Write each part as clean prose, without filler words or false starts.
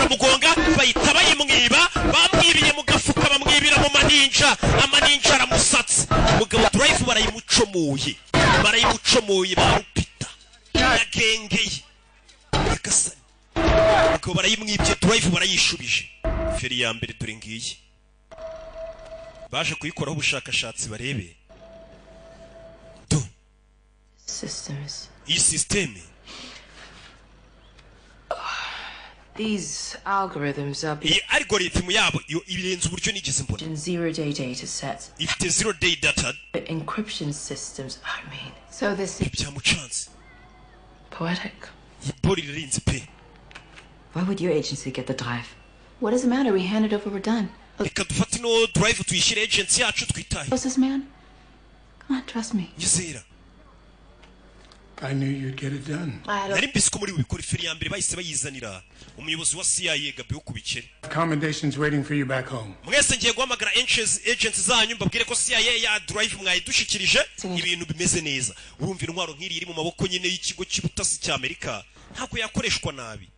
Kumugonga bahita bayimwiba. Bamwibiye mu gafuka, bamwibira mu maninja, amaninja aramusatse. Umugabo drive barayimucomoye, barayimucomoye, barupita yagengeye. Nyagasani, umugabo barayimwibye, drive barayishubije. Feri ya mbere dore ngiyi, baje kuyikoraho ubushakashatsi barebe. Systems. Iyi sisiteme. These algorithms are Iyi algorithm yabo iyo ibirenze uburyo nigeze mbona. 0-day data sets. Ifite 0-day data. Encryption systems. I mean, so this is Byamucanze. poetic. Iyi bori irarenze pe. Why would your agency get the drive? What does it matter? We hand it over, we're done. Reka dufate ino drive tuyishyire agency yacu, twitahe. What's this man? Come on, trust me. Nyizera. I knew you'd get it done. Nari mbizi ko muri bubikora. Iferi ya mbere bahise bayizanira umuyobozi wa CIA, Gabi wo ku bikere. Commendations waiting for you back home. Mwese ngiye guhamagara agents zanyu, mbabwire ko CIA ya drive mwayidushyikirije, ibintu bimeze neza. Urumva intwaro nk'iri iri mu maboko nyine y'ikigo cy'ubutasi cya Amerika, ntabwo yakoreshwa nabi.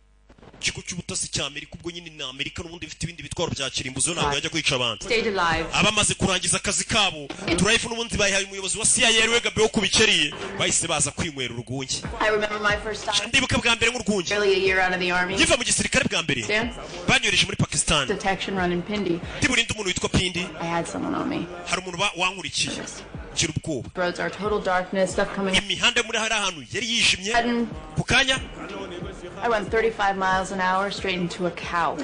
Ikigo cy'ubutasi cya Amerika ubwo nyine ni Amerika n'ubundi bifite ibindi bitwaro bya kirimbuzi, yo ntabwo yajya kwica abantu. Stayed alive. Abamaze kurangiza akazi kabo, drive n'ubundi bayihaye umuyobozi wa CIA ariwe Gabi wo ku bikeriye. Bahise baza kwinywera urwunge. I remember my first time. Ndibuka bwa mbere nk'urwunge. Barely a year out of the army. Nkiva mu gisirikare bwa mbere, Dan? banyohereje muri Pakistan. Detection run in Pindi. Ndiburinde umuntu witwa Pindi. I had someone on me. Hari umuntu wankurikiye, ngira ubwoba. Roads are total darkness, stuff coming. Imihanda yo muri hariya hantu yari yijimye. Ku kanya, I went 35 miles an hour straight into a cow.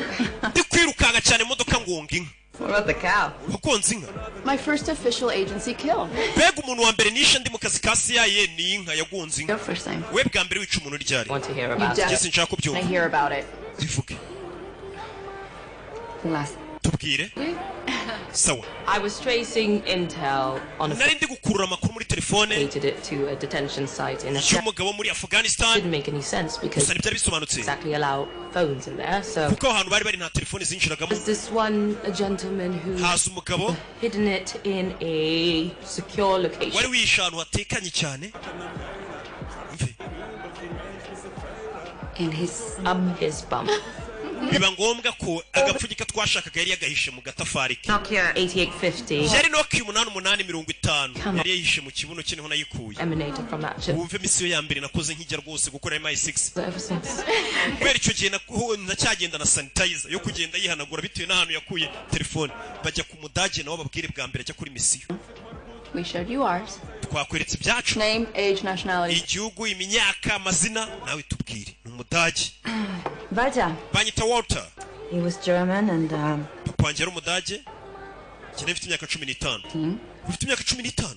Ndi kwirukanka cyane imodoka, ngonga inka. What about the cow? Wagonze inka? My first official agency kill. Mbega umuntu wa mbere nishe ndi mu kazi ka CIA ni inka, yagonze inka. First time. We bwa mbere wica umuntu ryari? You Njye sinshaka kubyumva. I hear about it. Bivuge. Last. Tubwire, sawa. I was tracing intel on a Nari ndi gukurura amakuru muri telefone Dated it to a detention site in y'umugabo muri Afghanistan. Didn't make any sense because Gusa ntibyari bisobanutse exactly allow phones in there. So kuko aho hantu bari bari nta telefone zinjiragamo. there's this one a gentleman who Haza umugabo hidden it in a secure location. wari wihishe ahantu hatekanye cyane. In his Up his bum. Biba ngombwa ko agapfunyika twashakaga yari yagahishe mu gatafari ke. Nokia 8850 Yari Nokia 8850, yari yayihishe mu kibuno cye, niho nayikuye. emanated from that chip. Wumve misiyo ya mbere nakoze nkijya rwose gukora MI6. Ever since. Kubera icyo gihe ndacyagenda na sanitizer yo kugenda yihanagura bitewe n'ahantu yakuye telefone. Bajya ku mudage nawe babwire bwa mbere ajya kuri misiyo. We showed you ours. Twakweretse ibyacu. Name, age, nationality. Igihugu, imyaka, amazina, nawe tubwire. Ni umudage. Walter. Banyita Walter. He was German and Papa wanjye yari umudage. Njye mfite imyaka 15. Ufite imyaka 15?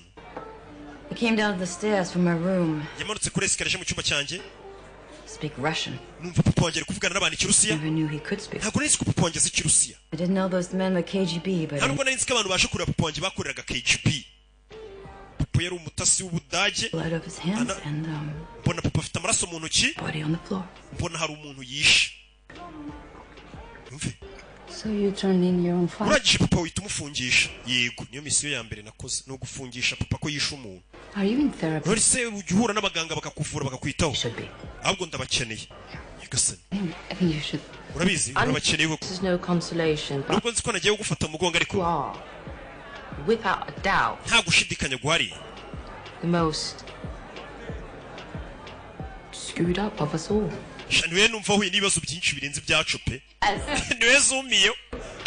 He came down the stairs from my room. Yamanutse kuri escalier aje mu cyumba cyanjye. Speak Russian. Numva papa wanjye ari kuvugana n'abantu Ikirusiya. Never knew he could speak. Ntabwo nari nzi ko papa wanjye azi Ikirusiya. I didn't know those men were KGB, but Nta nubwo nari nzi ko abantu baje kureba papa wanjye bakoreraga KGB. Papa yari umutasi w'Ubudage. Blood of his hands and Mbona papa afite amaraso mu ntoki. body on the floor. Mbona hari umuntu yishe. Umve. So you turned in your own file. Urangije papa wihita umufungisha? Yego, niyo misiyo ya mbere nakoze, ni ugufungisha papa ko yishe umuntu. Are you in therapy? None se ujya uhura n'abaganga bakakuvura, bakakwitaho? Ahubwo ndabakeneye, nyagasani. I think you should. Urabizi, urabakeneye koko. This is no consolation, but Nubwo nzi ko nagiye gufata mu mugongo, ariko you are, without a doubt, nta gushidikanya guhari, the most screwed up of us all. Sha, niwe numva ahuye n'ibibazo byinshi birenze ibyacu pe, niwe zumiye.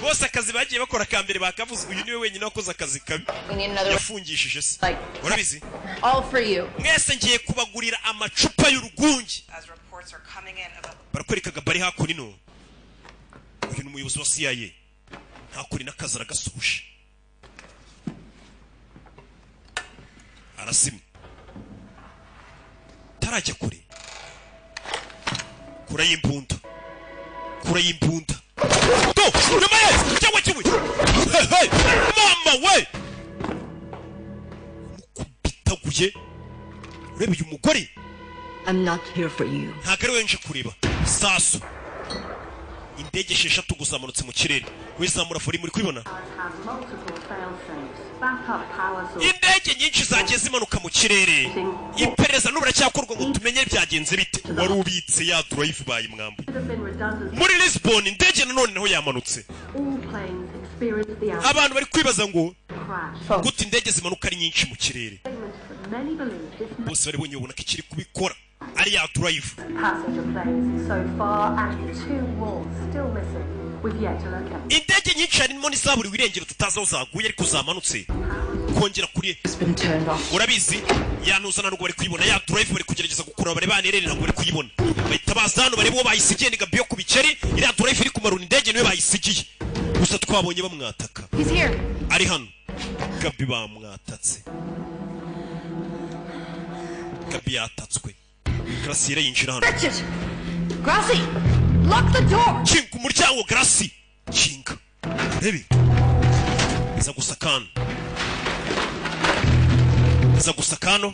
Bose akazi bagiye bakora ka mbere bakavuze, uyu niwe wenyine wakoze akazi kabi. We need another. Yafungishije se? Like Urabizi, all for you. mwese ngiye kubagurira amacupa y'urwunge. Barakwereka agabari hakuno ino. Uyu ni umuyobozi wa CIA, ntakuri n'akazi, aragasoje, arazimya, tarajya kure. Kure y'imbunda, kure y'imbunda do nyuma ye cyangwa kimwe. Hey, hey, mama we, mukubitaguye. Ureba uyu mugore. I'm not here for you. Ntabwo ari we nje kureba. Sasu, indege esheshatu gusa zamanutse mu kirere. Wizamura volume, uri kubibona? Indege. Indege nyinshi zagiye zimanuka mu kirere. Iperereza n'ubu riracyakorwa ngo tumenye byagenze bite. Wari ubitse ya drive bayimwambuye. Muri Lisbon indege nanone naho yamanutse. Abantu bari kwibaza ngo gute indege zimanuka ari nyinshi mu kirere. Bose bari bonye babona ko ikiri kubikora ari ya drive. Passenger planes so far and two more still missing. We've yet to locate. Indege nyinshi harimo n'izaburiwe irengero, tutazi aho zaguye ariko zamanutse kongera kuri. Urabizi yanuzana nubwo bari kuyibona ya drive, bari kugerageza gukurura bari banerere, ntabwo bari kuyibona. Bahita baza hano barebe uwo bayisigiye. Ni Gabi yo ku bikeri. Iriya drive iri kumarura indege niwe bayisigiye, gusa twabonye bamwataka. He's here. Ari hano Gabi, bamwatatse. Gabi yatatswe. Graciela yinjira hano. Richard! Gracie! Lock the door! Kinga umuryango, Gracie, kinga. Rebe iza gusa kano, iza gusa kano.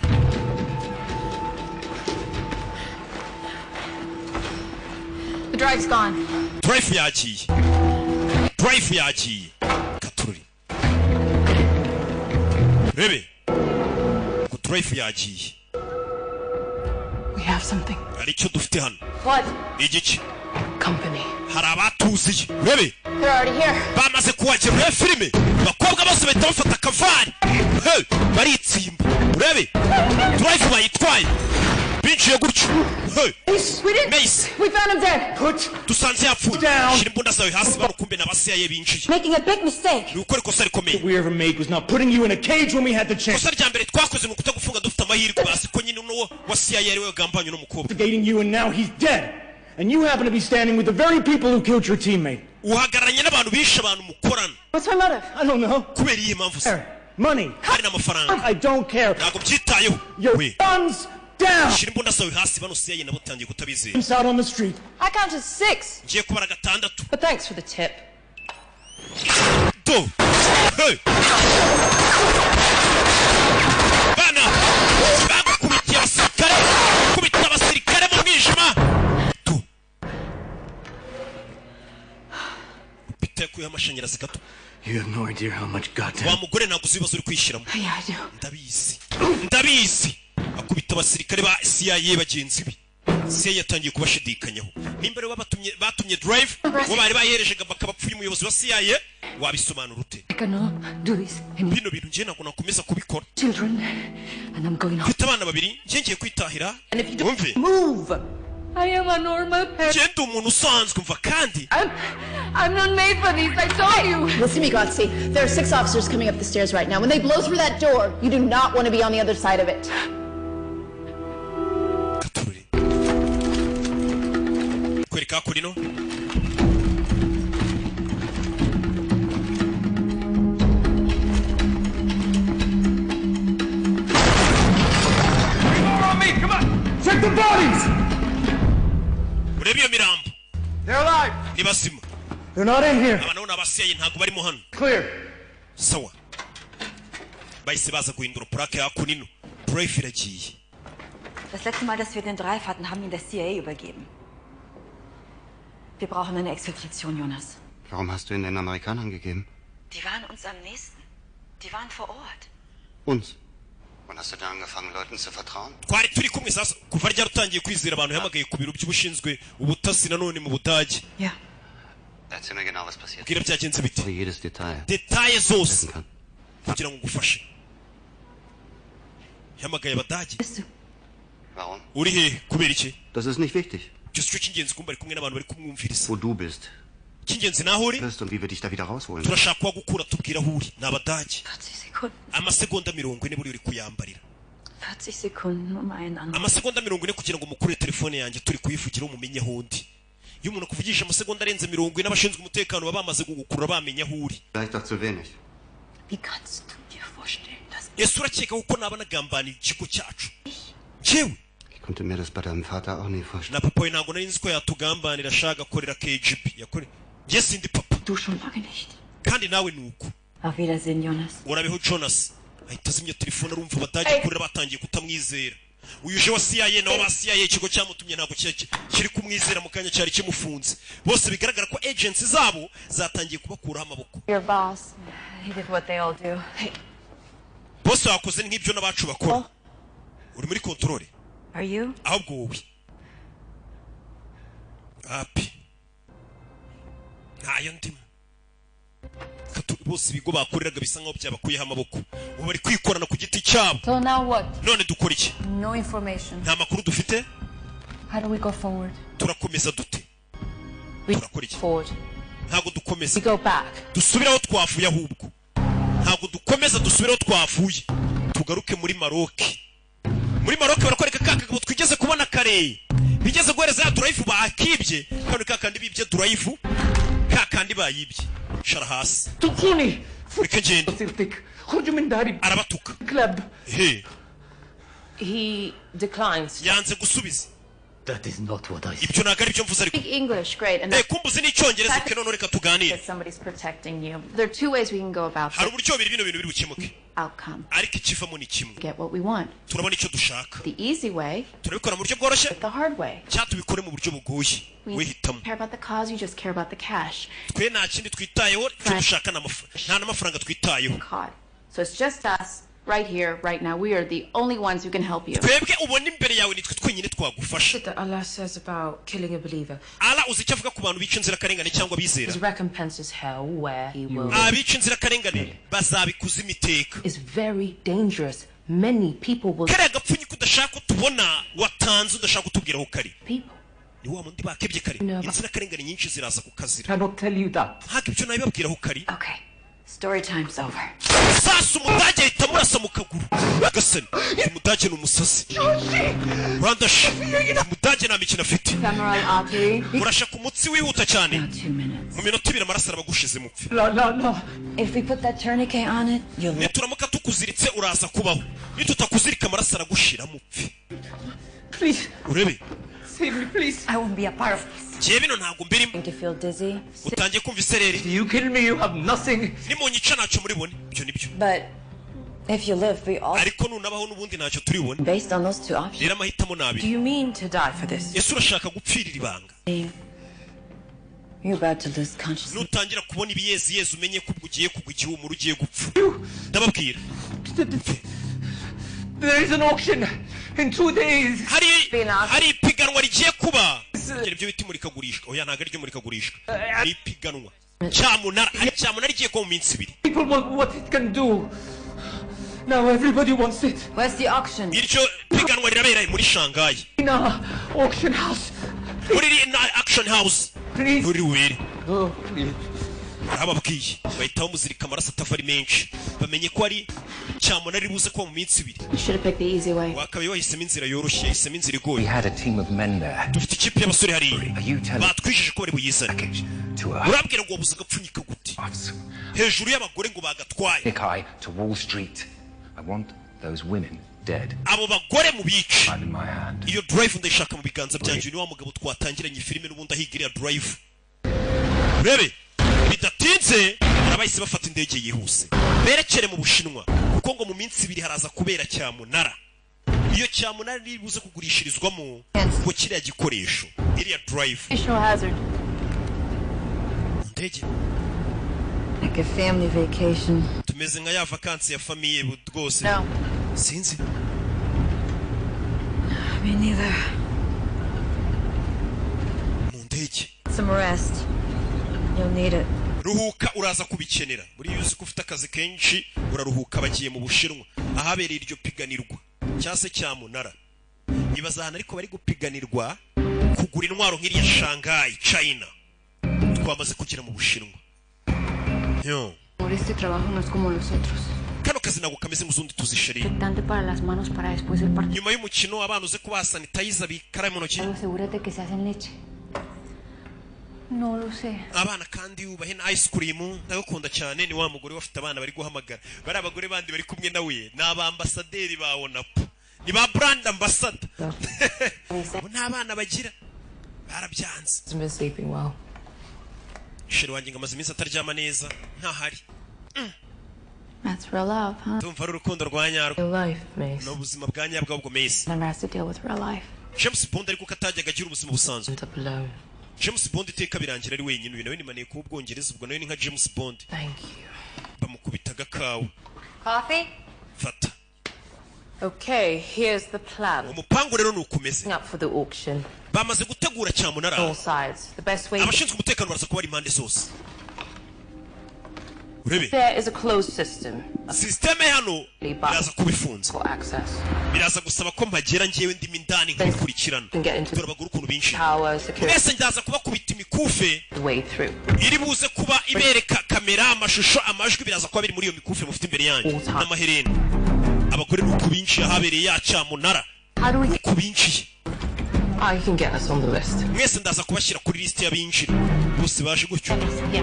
The drive's gone. Drive yagiye, drive yagiye. Katururi rebe ngo drive yagiye. We have something. Hari icyo dufite hano. What? Igiki? Company. Hari abatuziye, rebe. They're already here. Bamaze kuhagera. Urebe filime, abakobwa bose bahita bafata akavari. Hey, baritsimba. Urebe drive bayitwaye, binjiye gutyo. Hey. We didn't. Mace. We found him dead. Dusanze yapfuye. Shyira imbunda zawe hasi. Barukumbe na ba CIA binjiye. Making a big mistake. Ni gukora ikosa rikomeye. We ever made was not putting you in a cage when we had the chance. Ikosa rya mbere twakoze ni ukutagufunga dufite amahirwe. Basi ko nyine uno wa CIA ari we wagambanye uno mukobwa. Investigating you, and now he's dead. And you happen to be standing with the very people who killed your teammate. Uhagararanye n'abantu bishe abantu mukorana. What's my motive? I don't know. Kubera iyihe mpamvu se? Money. Hari n'amafaranga. I don't care. Ntabwo byitayeho. Your We. guns down. Shyira imbunda zawe hasi. Bano CIA nabo utangiye kutabizera. Out on the street. I counted six. Ngiye kubara gatandatu. But thanks for the tip. Do. Hey. Bana bagukubitiye abasirikare, kubita abasirikare mu mwijima tu. Peter yakuyeho amashanyarazi gato. You have no idea how much goddamn. Wa mugore, ntabwo uzi ibibazo uri kwishyiramo. Yeah, I do. Ndabizi, ndabizi. Akubita abasirikare ba CIA bagenzi be. CIA yatangiye kubashidikanyaho. Nimba rero batumye batumye drive bo bari bayihereje, bakaba bapfuye, umuyobozi wa CIA wabisobanura ute? I cannot do this anymore. Bino bintu njye ntabwo nakomeza kubikora. Children, and I'm going home. Mfite abana babiri, njye ngiye kwitahira. Wumve. Move! I am a normal person. Njye ndi umuntu usanzwe, mva kandi. I'm not made for this, I told you! Listen to me, Gotzi. There are six officers coming up the stairs right now. When they blow through that door, you do not want to be on the other side of it. Katururi kwereka hakurino. On me, come on! Check the bodies! Urebe iyo mirambo. They're alive! Ni bazima. They're not in here. Aba nabo ni aba CIA, ntabwo barimo hano. Clear. Sawa, bahise baza guhindura plaque hakunino, drive iragiye. Das letzte Mal, dass wir den Drive hatten, haben ihn der CIA übergeben. Wir brauchen eine Exfiltration, Jonas. Warum hast du ihn den Amerikanern gegeben? Die waren uns am nächsten. Die waren vor Ort. Uns. Wann hast du denn angefangen, Leuten zu vertrauen? Twari turi kumwe. Sasa kuva ryari utangiye kwizera abantu? Yahamagaye ku biro by'ubushinzwe ubutasi nanone mu Budage. Ja. Erzähl mir genau, was passiert. Bwira byagenze bite. Jedes Detail. Détails zose Kann. kugira ngo ngufashe. Yahamagaye Abadage. Warum? Uri he? Kubera iki? Das ist nicht wichtig. Icyo si cyo cy'ingenzi. Kumba ari kumwe n'abantu bari kumwumviriza. Wo du bist. Icy'ingenzi naho uri. Bist und wie wir dich da wieder rausholen. Turashaka kuhagukura, tubwira aho uri. Ni Abadage. 40 Sekunden. Amasegonda 40 buri uri kuyambarira. 40 Sekunden, einen Anruf. Amasegonda 40 kugira ngo mukure telefone yanjye turi kuyivugiraho mumenye aho undi. Iyo umuntu akuvugisha amasegonda arenze 40, abashinzwe umutekano baba bamaze kugukurura, bamenya aho uri. Vielleicht doch zu wenig. Wie kannst du dir vorstellen, dass Ese urakeka kuko naba nagambaniye ikigo cyacu njyewe? Ich konnte mir das bei deinem Vater auch nie vorstellen. Na papa we ntabwo nari nzi ko yatugambanira ashaka akorera KGB yakore. Njye sindi papa. Du schon lange nicht. Kandi nawe ni uko. Auf Wiedersehen, Jonas. Urabeho, Jonas. Ahita azimya telefone. Arumva Abadage kurira, batangiye kutamwizera. Uyu uje wa CIA nawe, ba CIA ikigo cyamutumye ntabwo kiri kumwizera. Mu kanya cyari kimufunze. Bose bigaragara ko agency zabo zatangiye kubakuraho amaboko. Your boss. He did what they all do. Hey, Bose wakoze nk'ibyo n'abacu bakora, uri muri contrôle. Are you? Ahubwo wowe api ntayo ndimo. Bose ibigo bakoreraga bisa nkaho byabakuyeho amaboko, ubu bari kwikorana ku giti cyabo. So now what? None dukora iki? No information. Nta makuru dufite. How do we go forward? Turakomeza dute? Turakora iki? Forward. Ntabwo dukomeza. We go back. Dusubire aho twavuye. Ahubwo ntabwo dukomeza, dusubire aho twavuye, tugaruke muri Maroke. Muri Maroke barakwereka ka kagabo twigeze kubona kare, bigeze guhereza ya drive bakibye. Kano ka kandi bibye drive, ka kandi bayibye. Shara hasi. تقوني. Reka ngende. Arabatuka. He. He declines. Yanze gusubiza. That is not what I said. Ibyo ntabwo ari byo mvuze ariko. Speak English, great. And Eh, kumbuzi n'icyongereza ke. None reka tuganire. that somebody's protecting you. There are two ways we can go about Hari this uburyo bubiri bino bintu biri bukemuke, outcome. ariko ikivamo ni kimwe. Get what we want. Turabona icyo dushaka. The easy way, Turabikora mu buryo bworoshye the hard way. cyangwa tubikore mu buryo bugoye. We Wihitamo. care about the cause, you just care about the cash. Twe nta kindi twitayeho, icyo dushaka ni amafaranga, nta n'amafaranga twitayeho. Caught. So it's just us, right here, right now. We are the only ones who can help you. Twebwe ubona imbere yawe nitwe twenyine twagufasha. That Allah says about killing a believer. Ala uzi icyo avuga ku bantu bica inzirakarengane cyangwa abizera? His recompense is hell, where he will. Abica inzirakarengane bazabikuza imiteka. Is very dangerous. Many people will. Kariya gapfunyika udashaka ko tubona watanze, udashaka kutubwira aho kari, People. ni wa mundi bakebye kare. Inzirakarengane nyinshi ziraza kukazira. Cannot tell you that. Ntabwo ibyo nabibabwira aho kari. Okay. Story time's over. Sasa umudage ahita amurasa mu kaguru gasani. Umudage ni umusazi, urandashe. Umudage nta mikino afite. Femoral artery. Urasha ku mutsi wihuta cyane. Mu minota 2 amaraso araba agushize, mupfe. No, no, no. If we put that tourniquet on it, you'll Nituramuka tukuziritse uraza kubaho, nitutakuzirika amaraso aragushira, mupfe. Please. Urebe. Save me, please. I won't be a part of this. Njyewe bino ntabwo mbirimo. To feel dizzy. Utangiye kumva isereri. You kill me, you have nothing. Nimunyica ntacyo muri bone, ibyo nibyo. But if you live, we all Ariko nunabaho n'ubundi ntacyo turi bubone. based on those two options. Rero amahitamo ni Do abiri. you mean to die for this? Ese urashaka gupfirira ibanga? You're about to lose consciousness. Nutangira kubona ibiyeziyezi umenye ko ubwo ugiye kugwa igihumuro, ugiye gupfa, ndababwira. There is an auction in 2 days. Hari ipiganwa rigiye kuba. Ibyo nibyo bita imurikagurishwa. Oya, ntabwo ariryo murikagurishwa, ni ipiganwa cyamunara. Hari cyamunara igiye kuba mu minsi 2. People want what it can do. Now everybody wants it. Where's the auction? Iryo piganwa rirabera muri Shanghai. In our auction house. Muri na auction house nturi bubere. Oh, please. Arababwiye, bahita bamuzirika amaraso atava ari menshi, bamenye ko ari cyamunara iri buze kuba mu minsi 2. You should have picked the easy way. Wakabaye wahisemo inzira yoroshye, yahisemo inzira igoye. We had a team of men there. Dufite ikipe y'abasore hariya. Are you telling Batwijeje ko bari buyizane. to a Urambwira ngo wabuze agapfunyika gute hejuru y'abagore ngo bagatwaye? Nikai to Wall Street? I want those women dead. Abo bagore mu bice. I'm in my hand. Iyo drive ndayishaka mu biganza byanjye. Uyu ni wa mugabo twatangiranye filime n'ubundi ahiga iriya drive. Urebe bidatinze barabahise bafata indege yihuse berekere mu Bushinwa, kuko ngo mu minsi 2 haraza kubera cyamunara. Iyo cyamunara iri buze kugurishirizwamo ngo kiriya gikoresho, iriya drive. National hazard. Mu ndege. Like a family vacation. Tumeze nka ya vakansi ya famille rwose. No. Sinzi. Me neither. Mu ndege. Some rest. You'll need it. Ruhuka, uraza kubikenera. Buriya uzi ko ufite akazi kenshi uraruhuka. Bagiye mu Bushinwa ahabereye iryo piganirwa cyangwa se cyamunara. Ibaza ahantu ariko bari gupiganirwa kugura intwaro nk'iriya, Shanghai, China. Twamaze kugera mu Bushinwa. Yo. Por este trabajo no es como los otros. Kano kazi ntabwo kameze nk'uzundi tuzisheri. Desinfectante para las manos para después del partido. Nyuma y'umukino abana uze kubaha sanitizer, bikarabe mu ntoki. Asegúrate que se hacen leche. No lo sé. Abana kandi ubahe na ice cream, ndagukunda cyane. Ni wa mugore bafite abana bari guhamagara. Bari abagore bandi bari kumwe nawe ni abambasaderi ba ONAPO, ni ba brand ambassador. Bo nta bana bagira, barabyanze. Hasn't been sleeping well. Chéri wanjye ngo amaze iminsi ataryama neza ntahari. That's real love, huh? Ndumva ari urukundo rwa nyarwo. Real life, Mace. Ni ubuzima bwa nyabwo ahubwo, Mace. Never has to deal with real life. James Bond ariko ko atajyaga agira ubuzima busanzwe. Up alone. James Bond iteka birangira ari wenyine. Uyu nawe ni maneko w'Ubwongereza, ubwo nawe ni nka James Bond. Thank you. Bamukubita agakawa. Coffee? Fata. Okay, here's the plan. Umupangu rero ni ukomeze. Up for the auction. Bamaze gutegura cyamunara. All sides. The best way. Abashinzwe umutekano baraza kuba ari impande zose, urebe. There is a closed system. Sisiteme hano biraza kuba ifunze. For access. Biraza gusaba ko mpagera ngewe ndimo indani nkabikurikirana. Dore abagore ukuntu binjira. Power, security. Mwese ndaza kubakubita imikufe The way through. iri buze kuba ibereka kamera, amashusho, amajwi, biraza kuba biri muri iyo mikufe mufite imbere yanyu n'amaherena. Abagore ni uku binjiye ahabereye ya cyamunara, uku binjiye. I can get us on the list. Mwese ndaza kubashyira kuri lisite y'abinjira bose baje gutyo.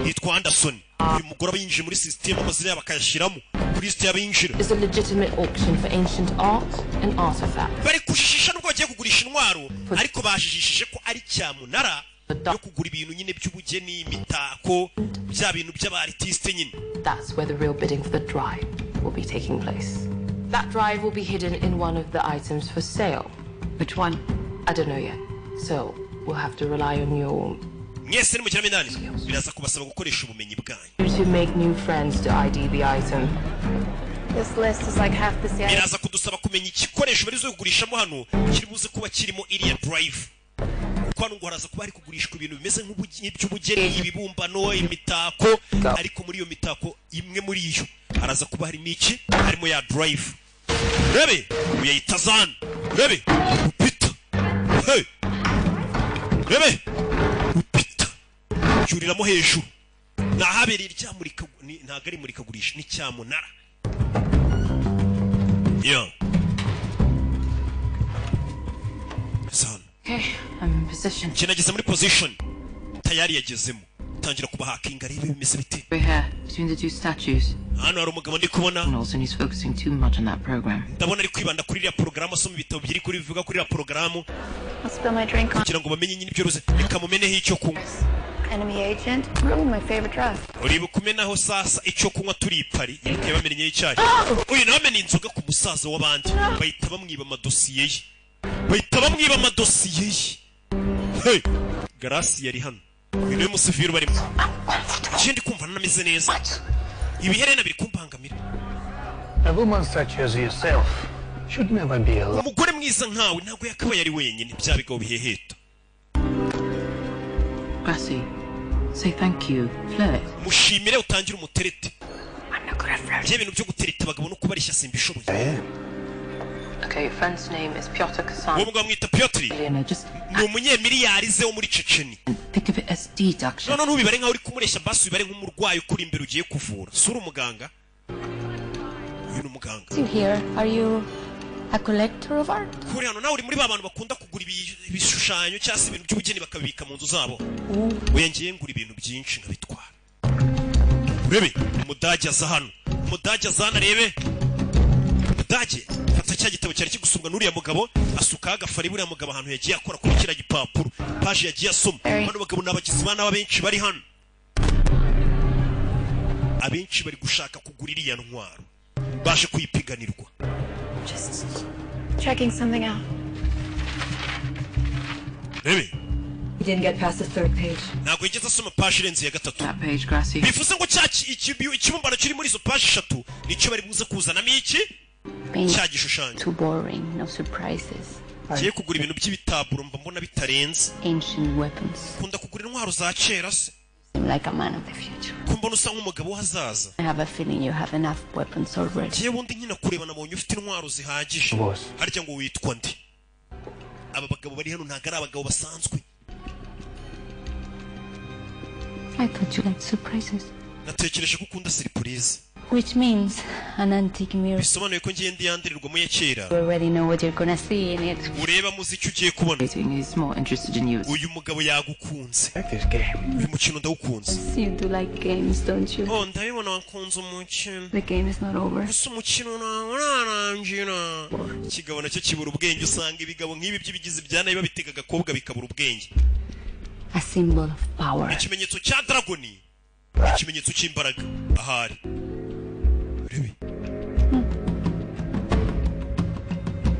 Yitwa Anderson uyu mugore. Abinjiye muri sisiteme, amazina yabo akayashyiramo kuri lisite y'abinjira. It's a legitimate auction for ancient art and artifacts. Bari kujijisha nubwo bagiye kugurisha intwaro, ariko bajijishije ko ari cyamunara yo kugura ibintu nyine by'ubugeni, imitako, bya bintu by'aba-artiste nyine. That's where the real bidding for the drive will be taking place. That drive will be hidden in one of the items for sale. Which one? I don't know yet. So we'll have to rely on your Mwese nimugiramo indani, biraza kubasaba gukoresha ubumenyi bwanyu to make new friends to ID the item. This list is like half the CIA. Biraza kudusaba kumenya igikoresho bari kugurishamo hano kiri buze kuba kirimo iriya drive, kuko hano ngo haraza kuba hari kugurishwa ibintu bimeze nk'iby'ubugeni, ibibumbano, imitako, ariko muri iyo mitako imwe muri iyo haraza kuba harimo iki? Harimo ya drive. Urebe uyayita zan, urebe upita, hey! Urebe upita cyuriramo hejuru ni ahabereye rya murika. Ntabwo ari imurikagurisha, ni cyamunara yeah. Son. Okay, I'm in position. Njye nageze muri position tayari, yagezemo tangira kubahakinga, arebe bimeze bite. We're here, between the two statues. Hano hari umugabo ndi kubona. And he's focusing too much on that program. Ndabona ari kwibanda kuri iriya porogaramu, asoma ibitabo biri kuri bivuga kuri iriya porogaramu I'll spill my drink on kugira ngo bamenye nyine ibyo ruze. Reka mumeneho icyo kunywa. enemy agent. Ooh, my favorite dress. Uribuka umenaho sasa icyo kunywa turi i Paris, yibuke bamennyeho icyayi. Uyu nawe amena inzoga ku musaza w'abandi, bahita bamwiba amadosiye ye, bahita bamwiba amadosiye ye. Hey! Garasi yari hano, uyu niwe musivili barimo. Ikindi kumva nanameze neza, ibiherena biri kumbangamira. A woman such as yourself should never be alone. Umugore mwiza nkawe ntabwo yakabaye ari wenyine. Bya bigabo biheheta. Grassy, say thank you. Flirt. Mushimire, utangire umuterete. Ibyo bintu byo gutereta abagabo no kubarishya simbishoboye. Okay, your friend's name is Piotr Kasan. Uwo mugabo mwita Piotr. Elena, just Ni umunyemiliyari ze wo muri Ceceni. think of it as deduction. None ntubibare nkaho uri kumureshya, basi ubibare nk'umurwayi ukuri imbere ugiye kuvura. Si uri umuganga? Uyu ni umuganga. You here? Are you a collector of art? Kuri hano nawe uri muri ba bantu bakunda kugura ibishushanyo cyangwa se ibintu by'ubugeni bakabibika mu nzu zabo? Oya, ngiye ngura ibintu byinshi nkabitwara. Urebe umudage aza hano, umudage aza hano, arebe umudage fata cya gitabo cyari kigusumbwa n'uriya mugabo, asukaho agafari. Buriya mugabo ahantu yagiye akora kuri kiriya gipapuro, paji yagiye asoma. Bano bagabo ni abagizi ba nabi. Abenshi bari hano, abenshi bari gushaka kugura iriya ntwaro, baje kuyipiganirwa. Just checking something out. Rebe. He didn't get past the third page. Ntabwo yigeze asoma paji irenze iya gatatu. That page, Grassy. Bivuze ngo cya ikibumbano kiri muri izo paji eshatu nicyo bari buze kuzanamo iki cya gishushanyo. Too boring, no surprises. Ngiye kugura ibintu by'ibitaburo, mba mbona bitarenze. Ancient weapons. Ukunda kugura intwaro za kera se? Seem like a man of the future. Ko mbona usa nk'umugabo w'ahazaza. I have a feeling you have enough weapons already. Ngiye bundi nkina kureba nabonye ufite intwaro zihagije. Harya ngo witwa nde? Aba bagabo bari hano ntabwo ari abagabo basanzwe. I thought you liked surprises. Natekereje ko ukunda surprise. Which means an antique mirror. Bisobanuye ko ngiye ndi yandirirwamo ya kera. You already know what you're gonna see in it. Ureba muzi icyo ugiye kubona. He's more interested in you. Uyu mugabo yagukunze. Uyu mukino ndawukunze. You do like games, don't you? Oh, ndabibona wakunze umukino. The game is not over. Gusa umukino ntawe urarangira. Ikigabo nacyo kibura ubwenge. Usanga ibigabo nk'ibi by'ibigizi bya nabi babitega agakobwa bikabura ubwenge. A symbol of power. Ikimenyetso cya dragoni, ikimenyetso cy'imbaraga ahari.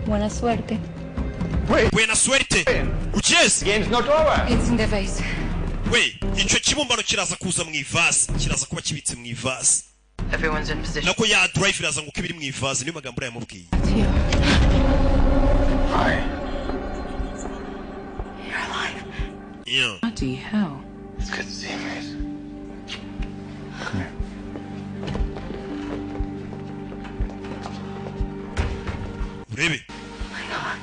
Buena suerte. Buena suerte. Ukeze. Game's not over. It's in the vase. We, icyo kibumbano kiraza kuza mu ivasi, kiraza kuba kibitse mu ivasi. Everyone's in position. Nako ya drive iraza ngo uko ibiri mu ivaze, niyo magambo yamubwiye. Hi. You're alive. Yeah. Bloody hell. It's good to see you, Mace. Come here. Urebe. Oh my God.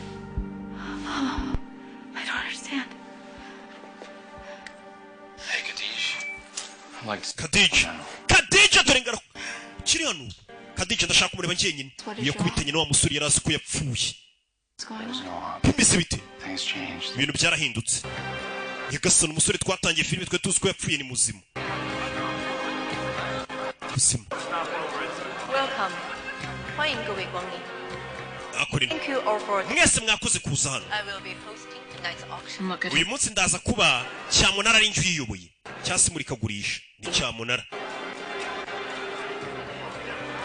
Oh, I don't understand. Hey, Kadish. I'd like to Khadija, Khadija, dore ngara kiri hano. Khadija, ndashaka kumureba njyenyine. Yakubitanye na wa musore yari azi ko yapfuye. What's going on? Bimeze bite? Things changed. Ibintu byarahindutse, nyagasani. Umusore twatangiye filime twe tuzi ko yapfuye ni muzima, muzima. Welcome. 欢迎各位光临。 Akorera. Thank you all for. Mwese mwakoze kuza hano. I will be hosting tonight's auction. Uyu munsi ndaza kuba cyamunara, ari njye uyiyoboye, cyangwa se imurikagurisha ni cyamunara,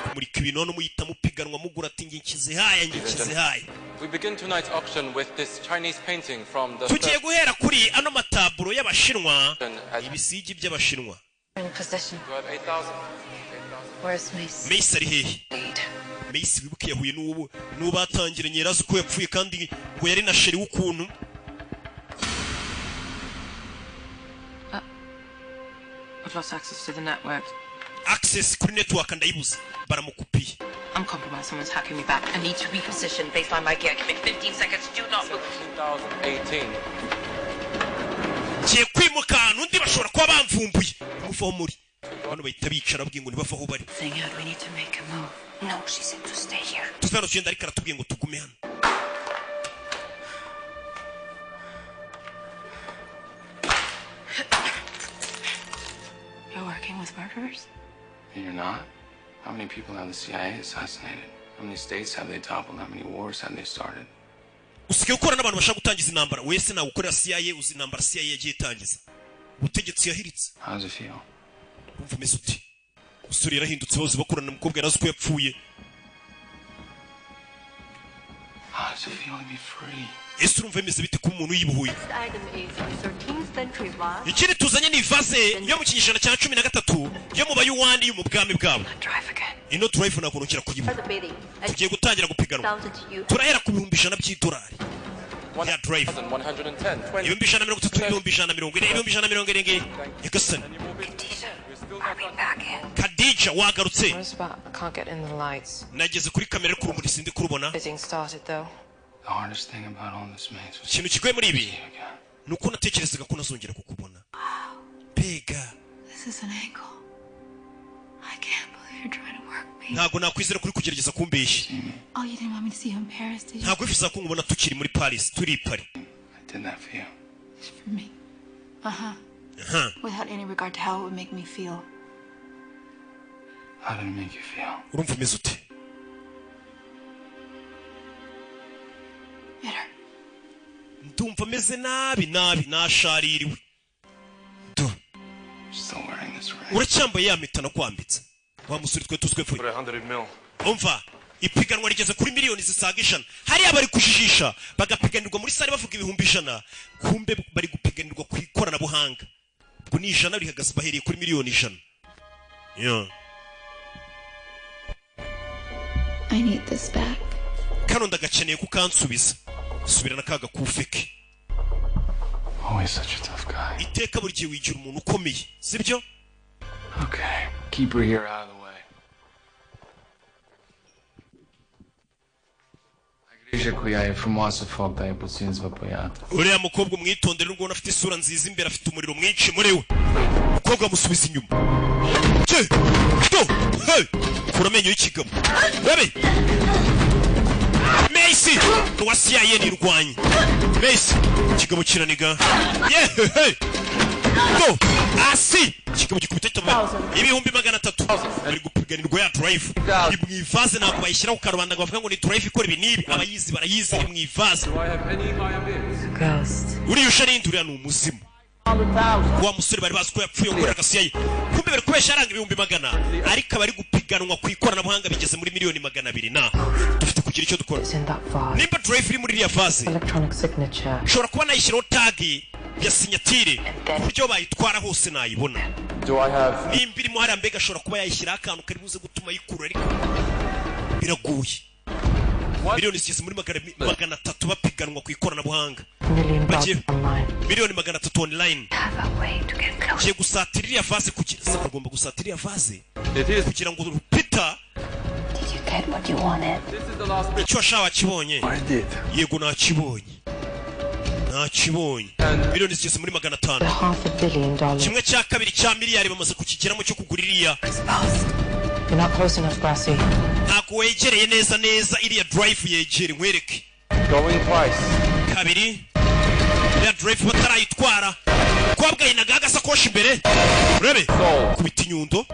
kumurika ibintu hano, muhita mupiganwa, mugura ati njye nshyize haya, njye nshyize haya. We begin tonight's auction with this Chinese painting from the Tugiye guhera kuri ano mataburo y'Abashinwa, ibisigi by'Abashinwa. In position. Do I have 8,000? Where's Mace? Mace ari hehe? Mace, wibuke, yahuye n'uwo n'uwo batangiranye, yari azi ko yapfuye, kandi ngo yari na chéri w'ukuntu. I've lost access to the network. Access kuri network ndayibuze, baramukupiye. I'm compromised. Someone's hacking me back. I need to reposition baseline my gear. Give me 15 seconds. Do not move. 17,018. Ngiye kwimuka ahantu undi bashobora kuba bamvumbuye. Muvaho muri bano, bahita bicara, babwiye ngo ntibave aho bari. Thing out. We need to make a move. No, she said to stay here. Tuve hano tugenda, ariko aratubwiye ngo tugume hano. You're working with murderers? And you're not? How many people have the CIA assassinated? How many states have they toppled? How many wars have they started? Usigaye ukora n'abantu bashaka gutangiza intambara. Wese nawe ukorera CIA, uzi intambara CIA yagiye itangiza, ubutegetsi yahiritse. How does it feel? Umva, umeze uti? Umusore yarahindutse, bose bakorana, umukobwa yari azi ko yapfuye. How does it feel to be free? Ese urumva bimeze bite kuba umuntu yibohoye? Next item is a 13th century vase. Ikindi tuzanye ni ivaze yo mu kinyejana cya 13 yo mu Bayuwani, yo mu bwami bwabo. Ino drive ntabwo nongera kuyibona. The bidding. Tugiye gutangira gupiganwa. 1,000 to you. Turahera ku 100,000 by'idolari ya drive. 110. 20. 130,000, 140,000, 170,000. Nyagasani. Khadija, wagarutse? What about? I can't get in the lights. Nageze kuri kamera ariko urumuri sindi kurubona. Bidding started though. The hardest thing about all this, Mace, was Ikintu kigoye muri ibi ni uko natekerezaga ko nazongera kukubona, mbega. This is an angle. I can't believe you're trying to work me. Ntabwo nakwizera kuri kugerageza kumbeshya. Oh, you didn't want me to see you in Paris, did you? Ntabwo wifuza ko nkubona tukiri muri Paris, turi i Paris? I did that for you. It's for me. Uh-huh. Aha. Without any regard to how it would make me feel. How did it make you feel? Urumva umeze ute? Bitter. Ndumva ameze nabi nabi, nashaririwe do. Still wearing this ring. Uracyambaye ya mpeta nakwambitse, wa musore twe tuzwe pfuye. 100 mil. Umva, ipiganwa rigeze kuri miliyoni zisaga 100. Hariya bari kujijisha, bagapiganirwa muri sare bavuga 100,000, kumbe bari gupiganirwa ku ikoranabuhanga. Ubwo ni 100 rihagaze, bahereye kuri miliyoni 100. Yeah. I need this back. Kano ndagakeneye kukansubiza, subirana ka gakufe ke. Always such a tough guy. Iteka buri gihe wigira umuntu ukomeye, sibyo? Okay. Keep her here out of the way. Uriya mukobwa umwitondere, nubwo ubona afite isura nziza imbere, afite umuriro mwinshi muri we. Umukobwa amusubiza inyuma. Ke! Do! Hey! Kura amenyo y'ikigabo. Babe! Macy! Uwa CIA nirwanye. Macy! Ikigabo kiraniga. Yehehe! Do! Asi! Ikigabo gikubita kitava. 300,000. Bari gupiganirwa ya drive. Ni mu ivaze, ntabwo bayishyiraho ku karubanda ngo bavuga ngo ni drive ikora ibi n'ibi. Abayizi barayizi, ni mu ivaze. Do I have any higher bids? Uriya usharindi, uriya ni umuzimu. Wa musore bari bazi ko yapfuye ukorera CIA, kumbe bari kubesha, aranga 100,000, ariko abari gupiganwa ku ikoranabuhanga bigeze muri miliyoni 200. Na dufite kugira icyo dukora. Nimba drive iri muri iriya vase, Electronic signature. nshobora kuba nayishyiraho tag ya signature, ku buryo bayitwara hose nayibona. Do I have Nimba irimo hariya, mbega ashobora kuba yayishyiraho akantu kari buze gutuma ayikurura, ariko biragoye. Miliyoni zigeze muri 300 bapiganwa ku ikoranabuhanga. Million Bagiye bucks online. miliyoni 300 online. Ngiye gusatira iriya vase kugira se agomba gusatira iriya vase kugira ngo Peter. Get what you wanted. Icyo washaka wakibonye? Yego, nakibonye, nakibonye. Miliyoni zigeze muri 500. $500 billion. ½ cya miliyari bamaze kukigeramo cyo kugura iriya. You're not close enough, Grassy. Ntabwo wegereye neza neza iriya drive, yegere nkwereke. Going twice. Kabiri, iriya drive batarayitwara, kobwa yinagaho agasakoshi imbere, urebe kubita inyundo.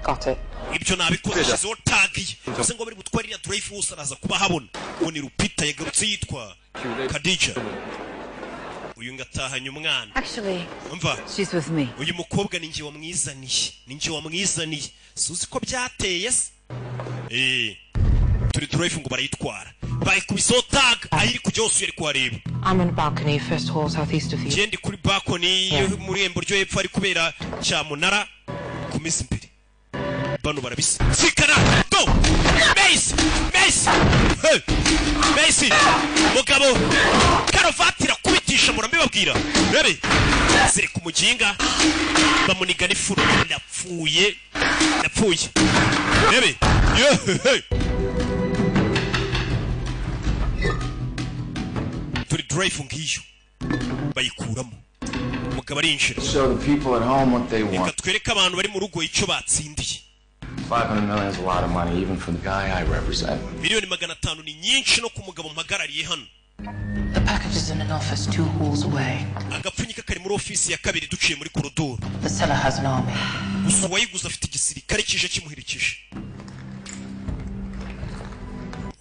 Got it. Ibyo nabikoze, ashyizeho tag ye, bivuze ngo bari butware iriya drive wose araza kuba ahabona. Ngo ni Rupita yagarutse yitwa Khadija, uyu ngatahanye umwana. Actually, Umva, she's with me. uyu mukobwa ni njye wamwizaniye, ni njye wamwizaniye. Suzi ko byateye se? Turi drive ngo barayitwara, bayikubiseho tag, aho iri kujya hose yari kuhareba. I'm on a balcony, first hall, southeast of you. Njye ndi kuri balcony yo mu irembo ryo hepfo, ari kubera cyamunara. Komeza imbere, bano barabisikana. Do Mace, Mace, hey! Mace mugabo, karuvati irakubitisha, murambibabwira. Rebe ziri ku muginga, bamuniga n'ifuro. Ndapfuye, ndapfuye, rebe yehehe. Turi drive ngiyo bayikuramo, umugabo arinjira. Show the people at home what they Reka want. twereke abantu bari mu rugo icyo batsindiye. 500 million is a lot of money, even for the guy I represent. Miliyoni 500 ni nyinshi no ku mugabo mpagarariye hano. The package is in an office two halls away. Agapfunyika kari muri ofisi ya kabiri duciye muri korodoro. The seller has an army. Gusa uwayiguze afite igisirikare kije kimuherekeje,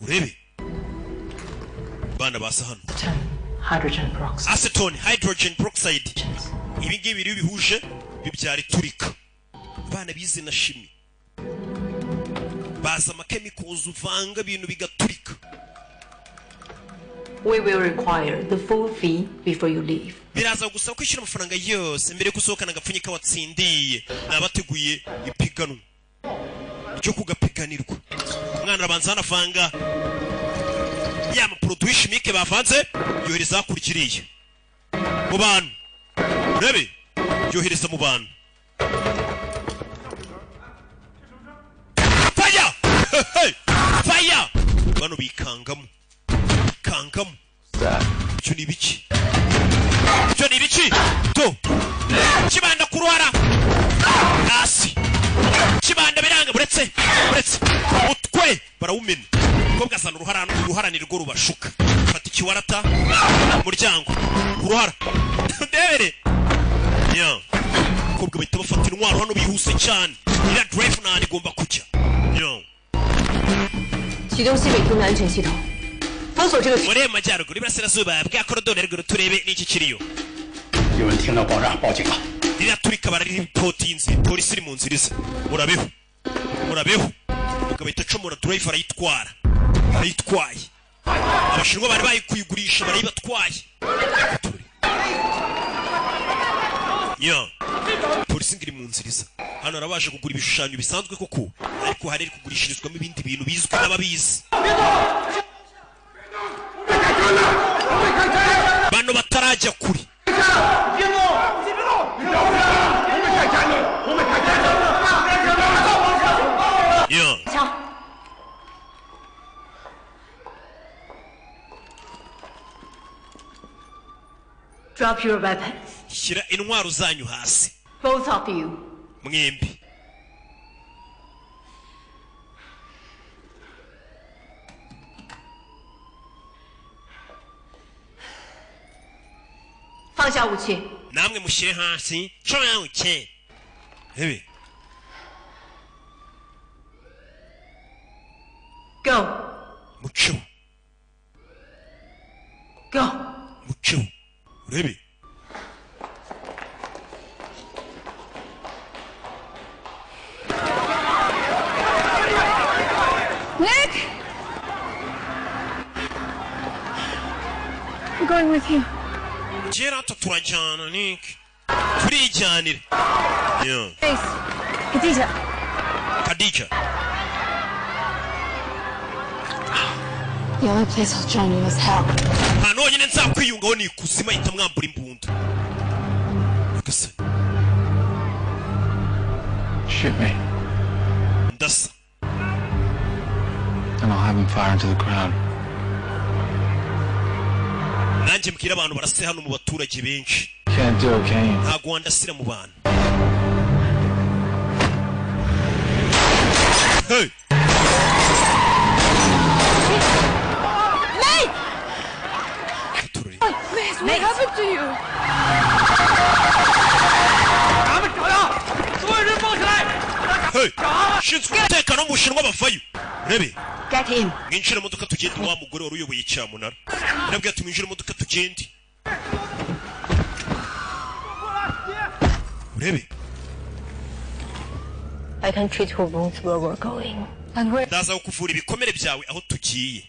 urebe bana basa hano. Hydrogen peroxide. Acetone, hydrogen peroxide, ibi ngibi iyo bihuje bibyara iturika. Abana bize na chimie baza amachemicals, uvanga ibintu bigaturika. We will require the full fee before you leave. Biraza gusaba kwishyura amafaranga yose mbere yo gusohokana agapfunyika watsindiye. Ni abateguye ipiganwa ryo kugapiganirwa. Umwana arabanza hanavanga ya maproduit chimique bavanze, yohereza hakurya iriya mu bantu, urebe yohereza mu bantu. Fire! Fire! Bano bikangamo, bikangamo. Ibyo ni ibiki? Ibyo ni ibiki? To kibanda ku ruhara hasi, kibanda biranga, buretse, buretse, umutwe barawumena. Umukobwa azana uruhara, uruhara ni rwo rubashuka. Fata ikiwarata, umuryango ku ruhara, ndebere ya umukobwa. Bahita bafata intwaro hano bihuse cyane. Iriya drive ntahantu igomba kujya ya. 启动西北厅的安全系统，封锁这个。 Muri majyaruguru iburasirazuba bwa korodoro ruguru, turebe n'iki kiriyo. 有人听到爆炸，报警了。 Ririya turika bararipotinze, polisi iri mu nzira iza. Murabeho, murabeho. Umugabo ahita acomora drive, arayitwara, arayitwaye. Abashinwa bari bayikuyigurisha, barayibatwaye ya polisi ngo iri mu nzira iza. Hano harabaje kugura ibishushanyo bisanzwe koko, ariko hari kugurishirizwamo ibindi bintu bizwi n'ababizi. Bano batarajya kure. 别动！别动！我们开枪了！我们开枪了！ Ya. 枪。Drop your weapons, Shyira intwaro zanyu hasi. Both of you. Mwembi. 放下武器。 Namwe mushyire hasi coyawuke ebe. Go. Muceho. Go. Muceho, urebe. Nick! I'm going with you. Gerard, turajyana. Nick, Turijyanira. Yeah. Thanks. Khadija. Khadija. The only place I'll join you is hell. Ahantu honyine nzakwiyungaho ni ikuzimu. Ahita mwambura imbunda. Gasa. Shoot me, Ndasa. and I'll have him fire into the crowd. Nanjye mbwira abantu barase hano mu baturage benshi. Can't do it, can you? Ntabwo wandasira mu bantu. Hey! Nate! Mate, what happened to you? Hey! Ushinzwe umutekano wo mu Bushinwa bavayo, urebe. Get in. Mwinjire mu modoka tugende. Wa mugore wari uyoboye icyamunara yarabwiye ati: "Mwinjire mu modoka tugende." Urebe. I can treat her wounds where we're going. And where? Ndaza kukuvura ibikomere byawe aho tugiye.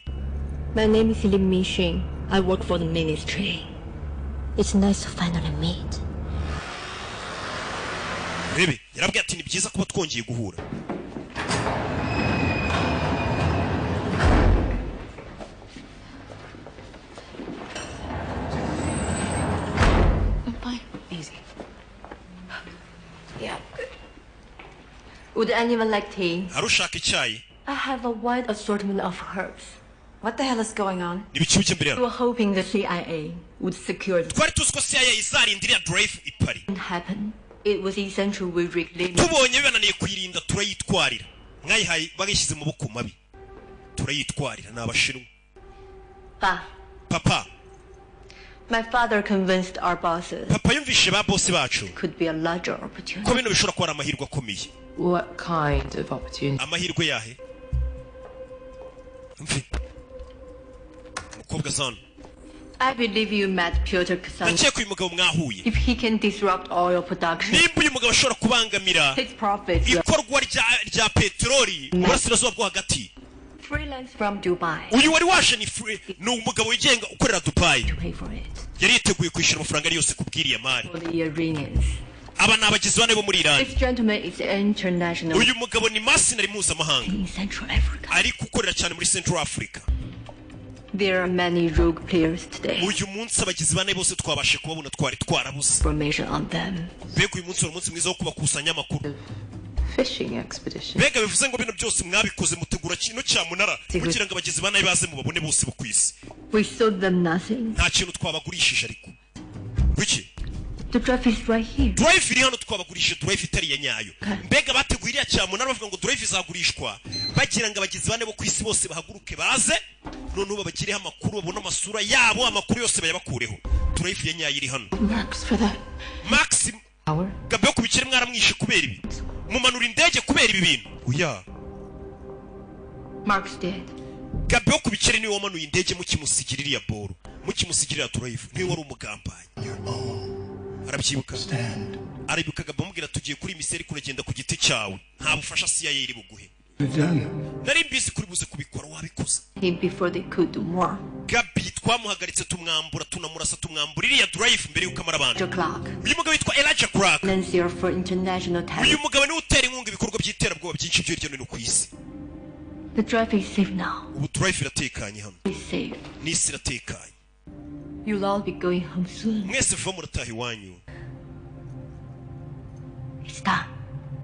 My name is Lim Mixing. I work for the ministry. It's nice to finally meet. Urebe, yarabwiye ati: "Ni byiza kuba twongeye guhura." I'm fine. Easy. Yeah. Would anyone like tea? Hari ushaka icyayi? I have a wide assortment of herbs. What the hell is going on? Ni ibiki bijya mbere We hano? were hoping the CIA would secure the Twari tuzi ko CIA izarinda iriya drive i Paris. didn't happen. It was essential we reclaim Tubonye bibananiye kuyirinda, turayitwarira. Mwayihaye, bagishyize mu maboko mabi, turayitwarira. Ni Abashinwa. Pa. Papa. My father convinced our bosses Papa yumvishe ba bosi bacu could be a larger opportunity. ko bino bishobora kuba ari amahirwe akomeye. What kind of opportunity? Amahirwe yahe? Mve umukobwa zano. I believe you met Pyotr Kasan. Ndakeka uyu mugabo mwahuye. If he can disrupt oil production, Nimba uyu mugabo ashobora kubangamira his profits ikorwa rya peteroli mu Burasirazuba bwo Hagati. freelance from Dubai. Uyu wari waje ni free, ni umugabo wigenga ukorera Dubai. Pay for it Yari yiteguye kwishyura amafaranga ari yose kubw'iriya mari. for the Iranians. Aba ni abagizi ba nabi bo muri Irani. This gentleman is international Uyu mugabo ni mercenary mpuzamahanga in Central Africa. ariko ukorera cyane muri Central Africa. There are many rogue players today. Uyu munsi abagizi ba nabi bose twabashe kubabona twari twarabuze. Information on them. Mbega uyu munsi wari umunsi mwiza wo kubakusanya amakuru. Fishing expedition. Mbega bivuze ngo bino byose mwabikoze mutegura kino cyamunara kugira ngo abagizi ba nabi baze mubabone bose bo ku isi. We sold them nothing. Nta kintu twabagurishije, ariko kuki? The drive is right here. Drive iri hano. Twabagurishije drive itari iya nyayo. Mbega bateguye iriya cyamunara bavuga ngo drive izagurishwa, bagira ngo abagizi ba nabi bo ku isi bose bahaguruke baze, noneho babagireho amakuru, babone amasura yabo, amakuru yose bayabakureho. Drive ya nyayo iri hano. Max for that. Max Gabe yo ku bikire mwaramwishe kubera ibi, mumanura indege kubera ibi bintu oya. Mark's dead. Gabe yo ku bikire niwe wamanuye indege mukimusigira iriya boro, mukimusigira iriya drive, niwe wari umugambanyi. Arabyibuka, arabibuka. Gabe amubwira: "Tugiye kuri miseri, kuragenda ku giti cyawe, nta bufasha CIA iri buguhe." Done. Nari mbizi kuri buze kubikora, wabikoze. Him before they could do more. Gabi twamuhagaritse, tumwambura, tunamurasa, tumwambura iriya drive mbere y'uko amara abantu. Clark. Uyu mugabo witwa Elijah Clark. Financier for international terror. Uyu mugabo niwe utera inkunga ibikorwa by'iterabwoba byinshi byo hirya no hino ku isi. The drive is safe now. Ubu drive iratekanye hano. It's safe. N'isi iratekanye. You'll all be going home soon. Mwese vuba murataha iwanyu. It's done.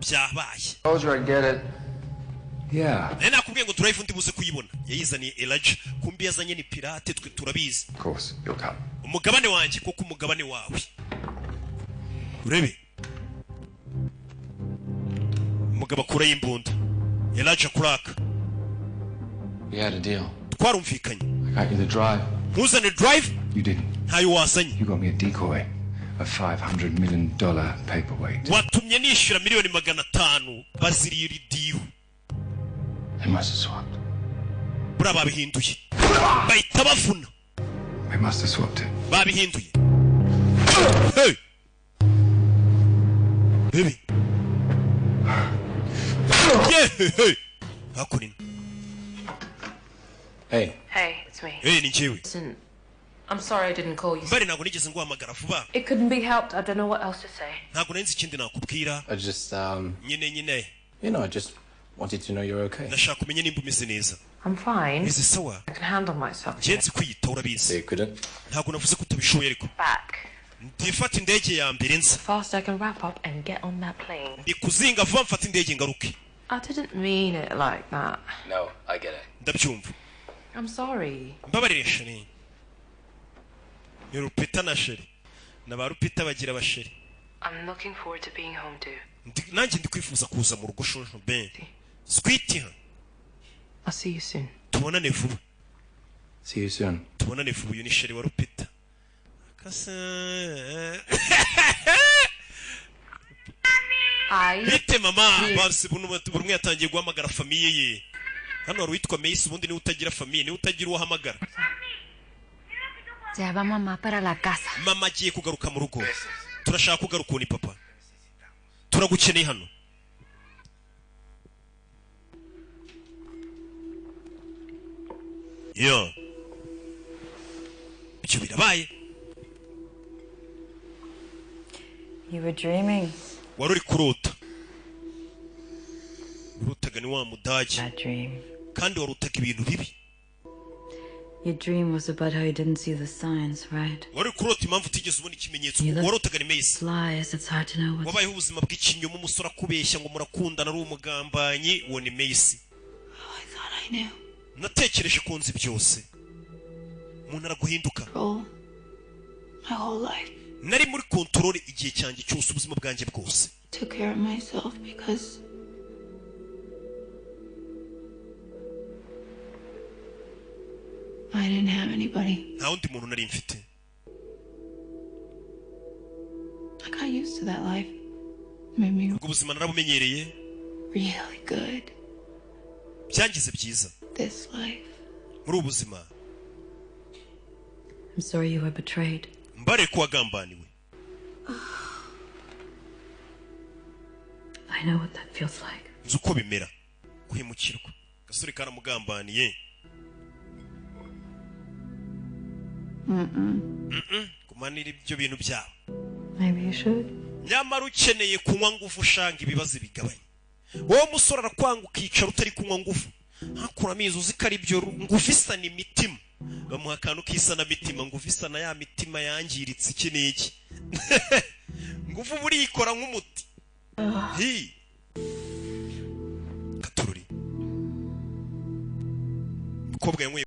Byabaye. Told you I'd get it. Yeah. Nari nakubwiye ngo drive ndi buze kuyibona. Yayizaniye Elijah, kumbi yazanye ni pirate, twe turabizi. Of course, you'll come. Umugabane wanjye kuko umugabane wawe. Urebe umugabo akurayo imbunda, Elijah Clark. We had a deal. Twarumvikanye. I got you the drive. Ntuzane drive. You didn't. Ntayo wazanye. You got me a decoy. A $500 million paperweight. Watumye nishyura miliyoni 500 baziriye iri deal. They must have swapped. Buriya babihinduye, bahita bavuna. They must have swapped it. Babihinduye. Hey! Baby. Yeah, hey. Hakuno. Hey. Hey, it's me. Hey, ni njyewe. Listen, I'm sorry I didn't call you. Mbare ntabwo nigeze nguhamagara vuba. It couldn't be helped. I don't know what else to say. Ntabwo nari nzi ikindi nakubwira. I just, Nyine. I just wanted to know you're okay. Ndashaka kumenya nimba umeze neza. I'm fine. Meze sawa. I can handle myself. Njye nzi kwiyitaho, urabizi. You couldn't? Ntabwo navuze ko utabishoboye, ariko Back. ndifata indege ya mbere nza. Fast I can wrap up and get on that plane. Ndi kuzinga vuba mfata indege ngaruke. I didn't mean it like that. No, I get it. Ndabyumva. I'm sorry. Mbabarire, chéri. Ni Rupita na chéri na ba Rupita bagira abachéri. I'm looking forward to being home too. Nanjye ndi kwifuza kuza mu rugo, shosho ben sweetie. I'll see you soon. Tubonane vuba. See you soon. Tubonane vuba. Uyu ni chéri wa Rupita kasa. I Bite mama. Basi buno buri umwe yatangiye guhamagara famille ye. Hano hari uwitwa Mace, ubundi niwe utagira famille, niwe utagira uwo ahamagara. Ya va mamá para la casa. Mama agiye kugaruka mu rugo, turashaka kugaruka. Uwo ni papa, turagukeneye hano. Yo, ibyo birabaye. You were dreaming. Wari uri kurota, urotaga ni wa mudage. Bad dream. Kandi warotaga ibintu bibi. Your dream was about how you didn't see the signs, right? Wari uri kurota impamvu utigeze ubona ikimenyetso. You look Warotaga ni Mace. lies. It's hard to know what's Wabayeho ubuzima bw'ikinyoma, umusore akubeshya ngo murakundana ari umugambanyi. Uwo ni Mace. I thought I knew. Natekereje ko nzi byose, umuntu araguhinduka. Control. My whole life. Nari muri control igihe cyanjye cyose, ubuzima bwanjye bwose. Took care of myself because I didn't have anybody. Nta wundi muntu nari mfite. I got used to that life. It made me Ubwo buzima narabumenyereye. really good. Byangize byiza. This life. Muri ubu buzima. I'm sorry you were betrayed. Mbare ko wagambaniwe. I know what that feels like. Nzi uko bimera guhemukirwa. Gasore karamugambaniye. Mm-mm. Kumanira ibyo bintu byawe. Maybe you should. Nyamara ukeneye kunywa ngufu, ushanga ibibazo bigabanya. Wowe musore arakwanga ukicara utari kunywa ngufu, hakuramo izo uzi ko ari byo. Ngufu isana imitima, bamuha akantu k'isanamitima. Ngufu isana ya mitima yangiritse, iki n'iki. Ngufu burikora nk'umuti. Hi katururi, umukobwa yanyweye.